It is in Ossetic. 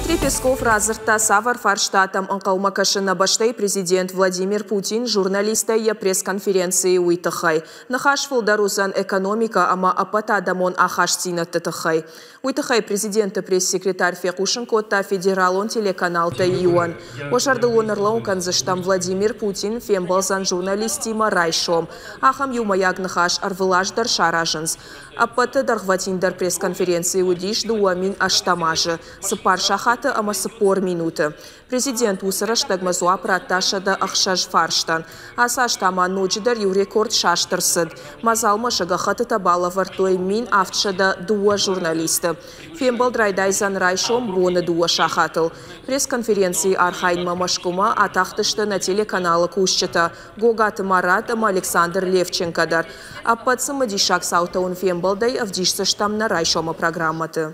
Дмитрий Песков радзырдта, цавӕр фарстатӕм ӕнхъӕлмӕ кӕсы нӕ бӕстӕйы президент Владимир Путин журналисттӕй йӕ пресс-конференцийы, уый тыххӕй. Ныхас фылдӕр уыдзӕн экономикӕ ӕмӕ ӕппӕтадӕмон ахастдзинӕдты тыххӕй. Уый тыххӕй президенты пресс-секретарь фехъусын кодта федералон телеканалтӕй иуӕн. Уӕ зӕрдыл уын ӕрлӕууын кӕндзыстӕм, Владимир Путин фембӕлдзӕн журналисттимӕ райсом. Ахӕм иумӕйаг ныхас ӕрвылаз дӕр саразынц. Ӕппӕты дӕргъвӕтиндӕр пресс-конференци уыдис 2008 азы, 4 сахаты ӕмӕ 40 минуты. Президент уыцы рӕстӕгмӕ дзуапп радта 106 фарстӕн. Ацы аз та ма ноджыдӕр иу рекорд саст ӕрцыд. Мадзалмӕ сӕ гӕххӕттытӕ балӕвӕрдтой 1702 журналисты. Фембӕлд райдайдзӕн райсом боны 2 сахатыл. Пресс-конференцийы архайынмӕ Мӕскуымӕ атахтысты нӕ телеканалы кусджытӕ Гогаты Марат ӕмӕ Александр Левченко дӕр. Ӕппӕт цымыдисаг цаутӕ уын фембӕлдӕй ӕвдисдзыстӕм нӕ райсомы программӕты.